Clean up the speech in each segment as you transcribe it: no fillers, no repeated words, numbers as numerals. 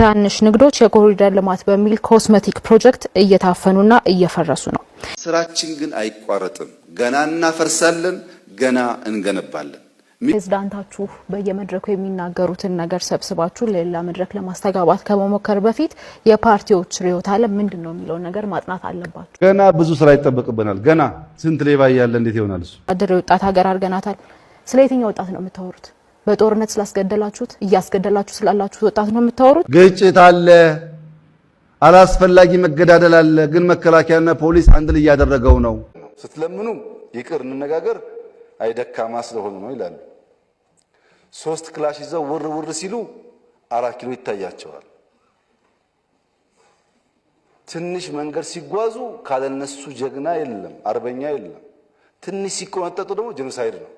ትናንሽ ንግዶች የኮሪደር ልማት በሚል cosmetic ፕሮጀክት እየታፈኑና እየፈረሱ ነው። ስራችን ግን አይቋረጥም። ገና እናፈርሳለን፣ ገና እንገነባለን። ፕሬዝዳንታችሁ በየመድረኩ የሚናገሩትን ነገር ሰብስባችሁ ለሌላ መድረክ ለማስተጋባት ከመሞከር በፊት የፓርቲዎች ርዕዮተ ዓለም ምንድን ነው የሚለውን ነገር ማጥናት አለባችሁ። ገና ብዙ ስራ ይጠበቅብናል። ገና ስንት ሌባ እያለ እንዴት ይሆናል እሱ? አድር የወጣት ሀገር አድርገናታል። ስለ የትኛው ወጣት ነው የምታወሩት? በጦርነት ስላስገደላችሁት፣ እያስገደላችሁ ስላላችሁት ወጣት ነው የምታወሩት? ግጭት አለ፣ አላስፈላጊ መገዳደል አለ። ግን መከላከያና ፖሊስ አንድ ላይ እያደረገው ነው። ስትለምኑ ይቅር እንነጋገር አይደካማ ስለሆኑ ነው ይላሉ። ሶስት ክላሽ ይዘው ውር ውር ሲሉ 4 ኪሎ ይታያቸዋል። ትንሽ መንገድ ሲጓዙ ካለነሱ ጀግና የለም፣ አርበኛ የለም። ትንሽ ሲቆነጠጡ ደግሞ genocide ነው።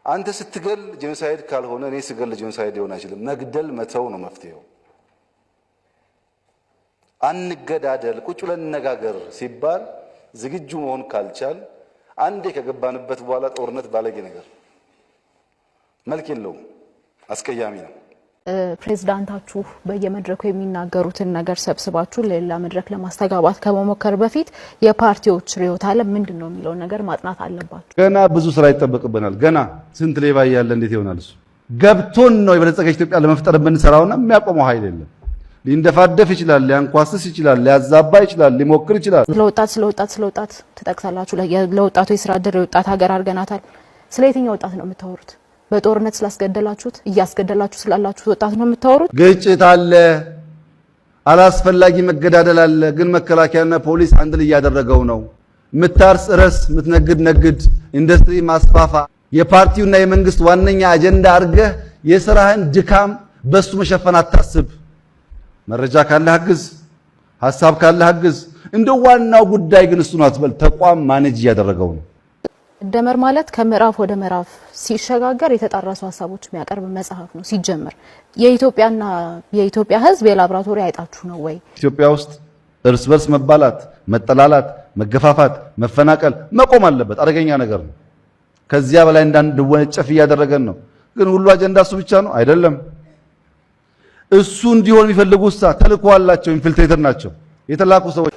አንተ ስትገል genocide ካልሆነ እኔ ስገል genocide ሊሆን አይችልም። መግደል መተው ነው መፍትሄው። አንገዳደል፣ ቁጭ ብለን እንነጋገር ሲባል ዝግጁ መሆን ካልቻል አንዴ ከገባንበት በኋላ ጦርነት ባለጌ ነገር መልክ የለውም፣ አስቀያሚ ነው። ፕሬዝዳንታችሁ በየመድረኩ የሚናገሩትን ነገር ሰብስባችሁ ለሌላ መድረክ ለማስተጋባት ከመሞከር በፊት የፓርቲዎች ርዕዮተ ዓለም ምንድን ነው የሚለውን ነገር ማጥናት አለባችሁ። ገና ብዙ ስራ ይጠበቅብናል። ገና ስንት ሌባ እያለ እንዴት ይሆናል እሱ? ገብቶን ነው የበለጸገች ኢትዮጵያ ለመፍጠር የምንሰራውና የሚያቆመው ኃይል የለም። ሊንደፋደፍ ይችላል፣ ሊያንኳስስ ይችላል፣ ሊያዛባ ይችላል፣ ሊሞክር ይችላል። ስለ ወጣት፣ ስለ ወጣት፣ ስለ ወጣት ትጠቅሳላችሁ። ለወጣቱ የስራ እድል የወጣት ሀገር አድርገናታል። ስለ የትኛው ወጣት ነው የምታወሩት? በጦርነት ስላስገደላችሁት፣ እያስገደላችሁ ስላላችሁት ወጣት ነው የምታወሩት? ግጭት አለ፣ አላስፈላጊ መገዳደል አለ። ግን መከላከያና ፖሊስ አንድ ላይ እያደረገው ነው። ምታርስ እረስ፣ ምትነግድ ነግድ፣ ኢንዱስትሪ ማስፋፋ የፓርቲውና የመንግስት ዋነኛ አጀንዳ አድርገህ የስራህን ድካም በሱ መሸፈን አታስብ። መረጃ ካለህ አግዝ፣ ሀሳብ ካለህ አግዝ። እንደ ዋናው ጉዳይ ግን እሱን አትበል። ተቋም manage እያደረገው ነው። መደመር ማለት ከምዕራፍ ወደ ምዕራፍ ሲሸጋገር የተጣረሱ ሀሳቦች የሚያቀርብ መጽሐፍ ነው። ሲጀምር የኢትዮጵያና የኢትዮጵያ ሕዝብ የላብራቶሪ አይጣችሁ ነው ወይ? ኢትዮጵያ ውስጥ እርስ በርስ መባላት፣ መጠላላት፣ መገፋፋት፣ መፈናቀል መቆም አለበት። አደገኛ ነገር ነው። ከዚያ በላይ እንዳንወነጨፍ እያደረገን ነው። ግን ሁሉ አጀንዳ እሱ ብቻ ነው አይደለም። እሱ እንዲሆን የሚፈልጉ ሳ ተልእኮ አላቸው። infiltrator ናቸው የተላኩ ሰዎች።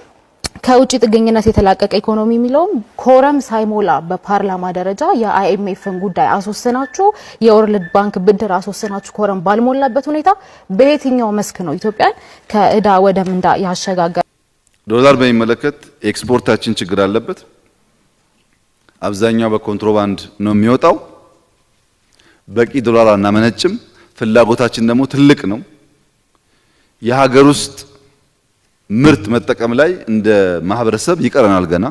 ከውጭ ጥገኝነት የተላቀቀ ኢኮኖሚ የሚለውም quorum ሳይሞላ በፓርላማ ደረጃ የ IMF ን ጉዳይ አስወስናችሁ፣ የ World Bank ብድር አስወስናችሁ፣ quorum ባልሞላበት ሁኔታ በየትኛው መስክ ነው ኢትዮጵያን ከእዳ ወደ ምንዳ ያሸጋገረ? ዶላር በሚመለከት ኤክስፖርታችን ችግር አለበት። አብዛኛው በኮንትሮባንድ ነው የሚወጣው። በቂ ዶላር አናመነጭም። ፍላጎታችን ደግሞ ትልቅ ነው። የሀገር ውስጥ ምርት መጠቀም ላይ እንደ ማህበረሰብ ይቀረናል ገና።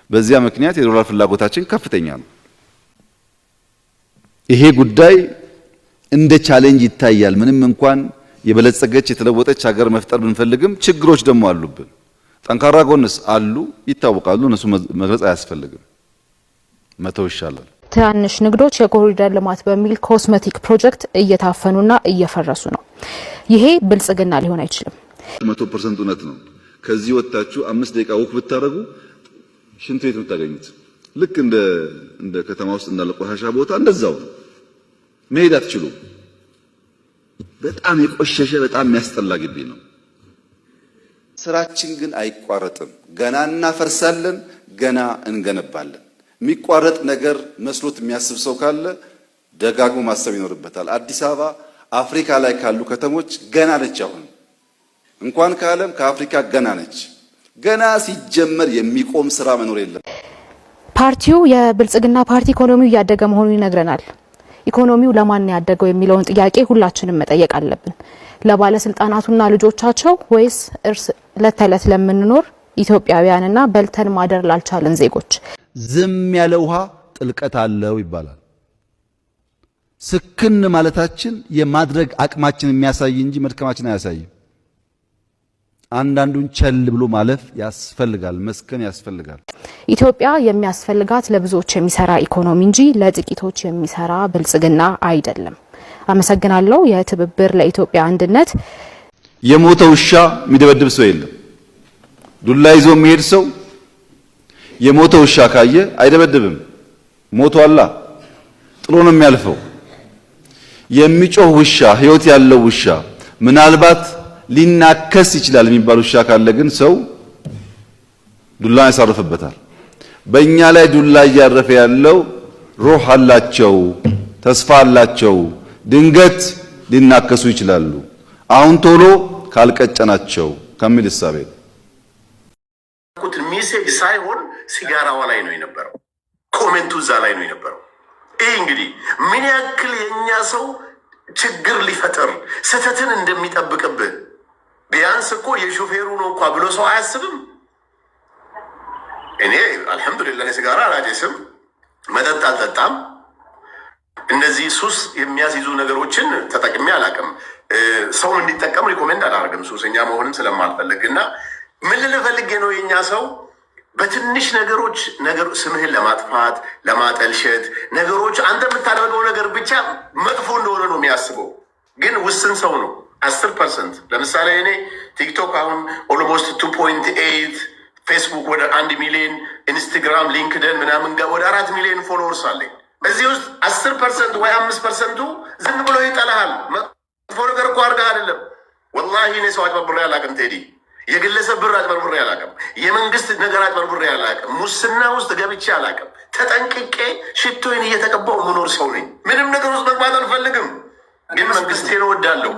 በዚያ ምክንያት የዶላር ፍላጎታችን ከፍተኛ ነው። ይሄ ጉዳይ እንደ challenge ይታያል። ምንም እንኳን የበለጸገች የተለወጠች ሀገር መፍጠር ብንፈልግም ችግሮች ደግሞ አሉብን። ጠንካራ ጎንስ አሉ፣ ይታወቃሉ። እነሱ መግለጽ አያስፈልግም፣ መተው ይሻላል። ትናንሽ ንግዶች የኮሪደር ልማት በሚል cosmetic ፕሮጀክት እየታፈኑና እየፈረሱ ነው። ይሄ ብልጽግና ሊሆን አይችልም። 100% እውነት ነው። ከዚህ ወጥታችሁ 5 ደቂቃ walk ብታደርጉ ሽንት ቤት የምታገኙት ልክ እንደ ከተማ ውስጥ እንዳለ ቆሻሻ ቦታ እንደዛው ነው። መሄድ አትችሉም። በጣም የቆሸሸ በጣም የሚያስጠላ ግቢ ነው። ስራችን ግን አይቋረጥም። ገና እናፈርሳለን፣ ገና እንገነባለን። የሚቋረጥ ነገር መስሎት የሚያስብ ሰው ካለ ደጋግሞ ማሰብ ይኖርበታል። አዲስ አበባ አፍሪካ ላይ ካሉ ከተሞች ገና ነች። አሁን እንኳን ከዓለም ከአፍሪካ ገና ነች። ገና ሲጀመር የሚቆም ስራ መኖር የለም። ፓርቲው የብልጽግና ፓርቲ ኢኮኖሚው እያደገ መሆኑን ይነግረናል። ኢኮኖሚው ለማን ያደገው የሚለውን ጥያቄ ሁላችንም መጠየቅ አለብን። ለባለስልጣናቱና ልጆቻቸው ወይስ እርስ ዕለት ተዕለት ለምንኖር ኢትዮጵያውያንና በልተን ማደር ላልቻለን ዜጎች? ዝም ያለ ውሃ ጥልቀት አለው ይባላል። ስክን ማለታችን የማድረግ አቅማችን የሚያሳይ እንጂ መድከማችን አያሳይም። አንዳንዱን ቸል ብሎ ማለፍ ያስፈልጋል፣ መስከን ያስፈልጋል። ኢትዮጵያ የሚያስፈልጋት ለብዙዎች የሚሰራ ኢኮኖሚ እንጂ ለጥቂቶች የሚሰራ ብልጽግና አይደለም። አመሰግናለሁ። የትብብር ለኢትዮጵያ አንድነት። የሞተ ውሻ የሚደበድብ ሰው የለም። ዱላ ይዞ የሚሄድ ሰው የሞተ ውሻ ካየ አይደበድብም። ሞቷላ፣ ጥሎ ነው የሚያልፈው። የሚጮህ ውሻ፣ ህይወት ያለው ውሻ ምናልባት ሊናከስ ይችላል የሚባል ውሻ ካለ ግን ሰው ዱላ ያሳርፍበታል። በእኛ ላይ ዱላ እያረፈ ያለው ሩህ አላቸው፣ ተስፋ አላቸው። ድንገት ሊናከሱ ይችላሉ። አሁን ቶሎ ካልቀጨናቸው ከሚል እሳቤ message ሳይሆን ሲጋራዋ ላይ ነው የነበረው። Comment ኡ እዛ ላይ ነው የነበረው። ይህ እንግዲህ ምን ያክል የእኛ ሰው ችግር ሊፈጥር ስህተትን እንደሚጠብቅብህ፣ ቢያንስ እኮ የሾፌሩ ነው እኳ ብሎ ሰው አያስብም። እኔ አልሐምዱሊላህ ሲጋራ አላጨስም፣ መጠጥ አልጠጣም። እነዚህ ሱስ የሚያስይዙ ነገሮችን ተጠቅሜ አላውቅም። ሰውም እንዲጠቀም recommend አላደርግም፣ ሱሰኛ መሆንም ስለማልፈልግ። እና ምን ልል ፈልጌ ነው፣ የእኛ ሰው በትንሽ ነገሮች ነገር ስምህን ለማጥፋት፣ ለማጠልሸት፣ ነገሮች አንተ የምታደርገው ነገር ብቻ መጥፎ እንደሆነ ነው የሚያስበው። ግን ውስን ሰው ነው፣ 10%። ለምሳሌ እኔ ቲክቶክ አሁን almost 2.8፣ ፌስቡክ ወደ 1 ሚሊዮን፣ ኢንስታግራም፣ ሊንክደን ምናምን ጋር ወደ 4 ሚሊዮን followers አለኝ። እዚህ ውስጥ 10% ወይ 5% ኡ ዝም ብሎ ይጠላሃል። መጥፎ ነገር እኮ አድርገህ አይደለም። ወላሂ እኔ ሰው አጭበርብሬ አላውቅም ቴዲ። የግለሰብ ብር አጭበርብሬ አላውቅም። የመንግስት ነገር አጭበርብሬ አላውቅም። ሙስና ውስጥ ገብቼ አላውቅም። ተጠንቅቄ ሽቶዬን እየተቀባው ምኖር ሰው ነኝ። ምንም ነገር ውስጥ መግባት አልፈልግም። ግን መንግስቴን እወዳለሁ።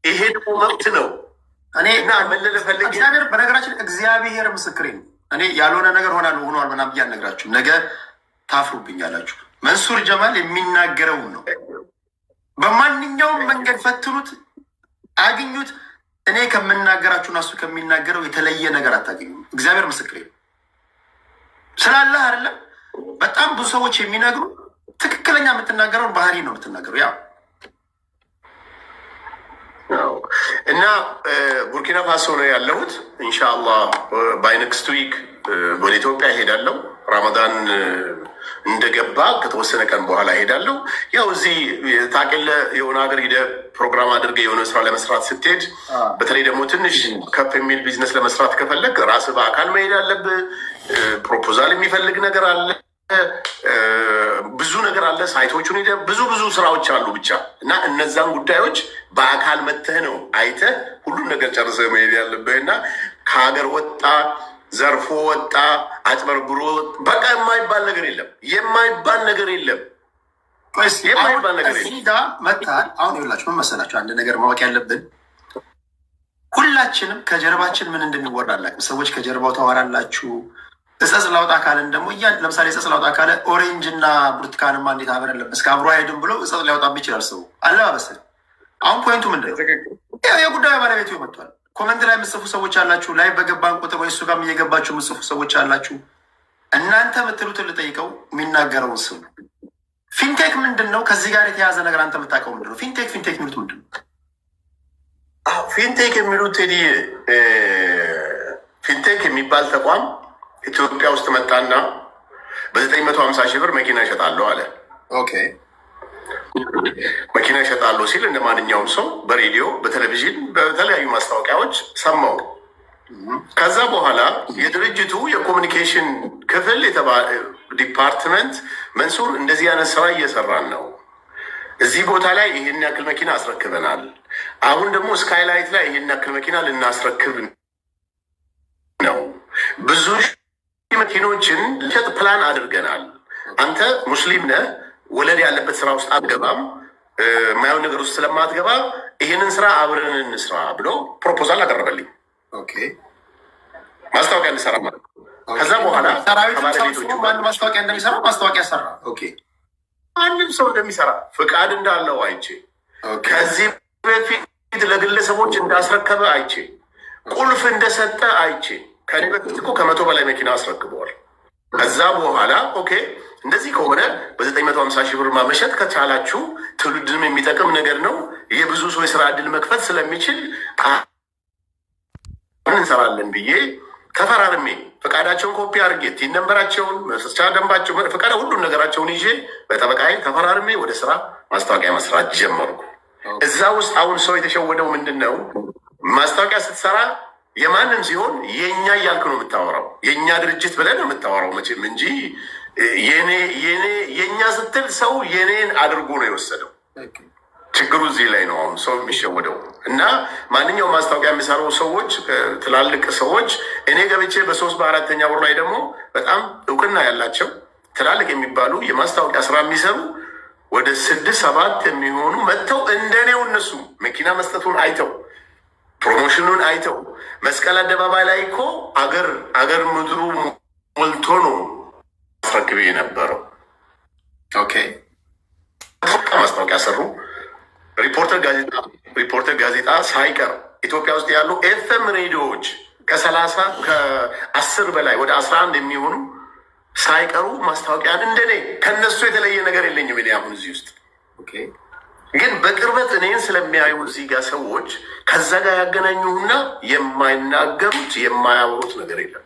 ይሄ ደግሞ መብት ነው። እኔ እና ምን ልልህ ፈልጌ እግዚአብሔር፣ በነገራችን እግዚአብሔር ምስክሬ ነው። እኔ ያልሆነ ነገር ሆናል ሆኗል ምናምን ብዬ አልነግራችሁም። ነገ ታፍሩብኛላችሁ። መንሱር ጀማል የሚናገረውን ነው። በማንኛውም መንገድ ፈትኑት፣ አግኙት። እኔ ከምናገራችሁና እሱ ከሚናገረው የተለየ ነገር አታገኙም። እግዚአብሔር ምስክሬ ነው። ስላለህ አይደለም። በጣም ብዙ ሰዎች የሚነግሩ ትክክለኛ የምትናገረውን ባህሪ ነው የምትናገረው። ያው እና ቡርኪና ፋሶ ነው ያለሁት። ኢንሻአላህ by next week ወደ ኢትዮጵያ እሄዳለሁ። ረመዳን እንደገባ ከተወሰነ ቀን በኋላ እሄዳለሁ። ያው እዚህ ታውቂያለህ፣ የሆነ ሀገር ሂደህ ፕሮግራም አድርገህ የሆነ ስራ ለመስራት ስትሄድ፣ በተለይ ደግሞ ትንሽ ከፍ የሚል ቢዝነስ ለመስራት ከፈለግ ራስህ በአካል መሄድ አለብህ። Proposal የሚፈልግ ነገር አለ፣ ብዙ ነገር አለ። Site ኦቹን ሄደህ ብዙ ብዙ ስራዎች አሉ ብቻ። እና እነዛን ጉዳዮች በአካል መተህ ነው አይተህ ሁሉም ነገር ጨርሰህ መሄድ ያለብህ። እና ከሀገር ወጣ፣ ዘርፎ ወጣ፣ አጭበርብሮ፣ በቃ የማይባል ነገር የለም። የማይባል ነገር የለም። የማይባል ነገር የለም። እዚህ ጋር መጥተሃል። አሁን ይኸውላችሁ ምን መሰላችሁ፣ አንድ ነገር ማወቅ ያለብን ሁላችንም ከጀርባችን ምን እንደሚወራ አላውቅም። ሰዎች ከጀርባው ታወራላችሁ። እጸጽ ላውጣ ካለን ደግሞ እያ ለምሳሌ እጸጽ ላውጣ ካለ orange እና ብርቱካንማ እንዴት አብረን ለበስክ፣ አብሮ አይሄድም ብሎ እጸጽ ሊያወጣብህ ይችላል ሰው አለባበስህ። አሁን point ኡ ምንድን ነው? ያው የጉዳዩ ባለቤቱ መጥቷል። Comment ላይ የምጽፉ ሰዎች አላችሁ። Live በገባን ቁጥር ወይ እሱ ጋርም እየገባችሁ የምጽፉ ሰዎች አላችሁ። እናንተ የምትሉትን ልጠይቀው፣ የሚናገረውን ስሙ። Fintech ምንድን ነው? ከዚህ ጋር የተያዘ ነገር አንተ የምታውቀው ምንድን ነው? Fintech የሚሉት ምንድን ነው? Fintech የሚሉት ቴዲ፣ fintech የሚባል ተቋም ኢትዮጵያ ውስጥ መጣና በ950 ሺህ ብር መኪና እሸጣለሁ አለ። መኪና እሸጣለሁ ሲል እንደ ማንኛውም ሰው በሬዲዮ፣ በቴሌቪዥን፣ በተለያዩ ማስታወቂያዎች ሰማው። ከዛ በኋላ የድርጅቱ የ communication ክፍል department መንሱር፣ እንደዚህ አይነት ስራ እየሰራን ነው፣ እዚህ ቦታ ላይ ይህን ያክል መኪና አስረክበናል። አሁን ደግሞ ስካይላይት ላይ ይህን ያክል መኪና ልናስረክብ ነው። ብዙ መኪኖችን ልሸጥ ፕላን አድርገናል። አንተ ሙስሊም ነህ፣ ወለድ ያለበት ስራ ውስጥ አትገባም፣ የማየውን ነገር ውስጥ ስለማትገባ ይህንን ስራ አብረን እንስራ ብሎ proposal አቀረበልኝ። ማስታወቂያ እንሰራ ማለት ነው። ከዛ በኋላ ሰራዊቱ ማን ማስታወቂያ እንደሚሰራ ማስታወቂያ ሰራ። ማንም ሰው እንደሚሰራ ፍቃድ እንዳለው አይቼ፣ ከዚህ በፊት ለግለሰቦች እንዳስረከበ አይቼ፣ ቁልፍ እንደሰጠ አይቼ፣ ከኔ በፊት እኮ ከ100 በላይ መኪና አስረክበዋል። ከዛ በኋላ okay እንደዚህ ከሆነ በ950 ሺህ ብር መሸጥ ከቻላችሁ ትውልድንም የሚጠቅም ነገር ነው። የብዙ ሰው የስራ እድል መክፈት ስለሚችል እንሰራለን ብዬ ተፈራርሜ፣ ፈቃዳቸውን ኮፒ አድርጌ፣ TIN number ኣቸውን፣ መስቻ ደንባቸው ፈቃድ፣ ሁሉም ነገራቸውን ይዤ በጠበቃዬ ተፈራርሜ ወደ ስራ ማስታወቂያ መስራት ጀመርኩ። እዛ ውስጥ አሁን ሰው የተሸወደው ምንድን ነው? ማስታወቂያ ስትሰራ የማንም ሲሆን የእኛ እያልክ ነው የምታወራው። የእኛ ድርጅት ብለህ ነው የምታወራው መቼም እንጂ የኔ የኔ የእኛ ስትል ሰው የኔን አድርጎ ነው የወሰደው። ችግሩ እዚህ ላይ ነው። አሁን ሰው የሚሸወደው እና ማንኛውም ማስታወቂያ የሚሰሩ ሰዎች፣ ትላልቅ ሰዎች፣ እኔ ገብቼ በ3 በ4ኛ ወር ላይ ደግሞ በጣም እውቅና ያላቸው ትላልቅ የሚባሉ የማስታወቂያ ስራ የሚሰሩ ወደ ስድስት ሰባት የሚሆኑ መጥተው እንደኔው እነሱ መኪና መስጠቱን አይተው፣ promotion ኑን አይተው፣ መስቀል አደባባይ ላይ እኮ አገር ምድሩ ሞልቶ ነው አስረክቤ የነበረው። ማስታወቂያ ሰሩ። ሪፖርተር ጋዜጣ ሳይቀር፣ ኢትዮጵያ ውስጥ ያሉ ኤፍኤም ሬዲዮዎች ከ30 ከ10 በላይ ወደ 11 የሚሆኑ ሳይቀሩ ማስታወቂያን እንደኔ፣ ከነሱ የተለየ ነገር የለኝም። እኔ አሁን እዚህ ውስጥ ግን በቅርበት እኔን ስለሚያዩ እዚህ ጋር ሰዎች ከዛ ጋር ያገናኙና የማይናገሩት የማያወሩት ነገር የለም።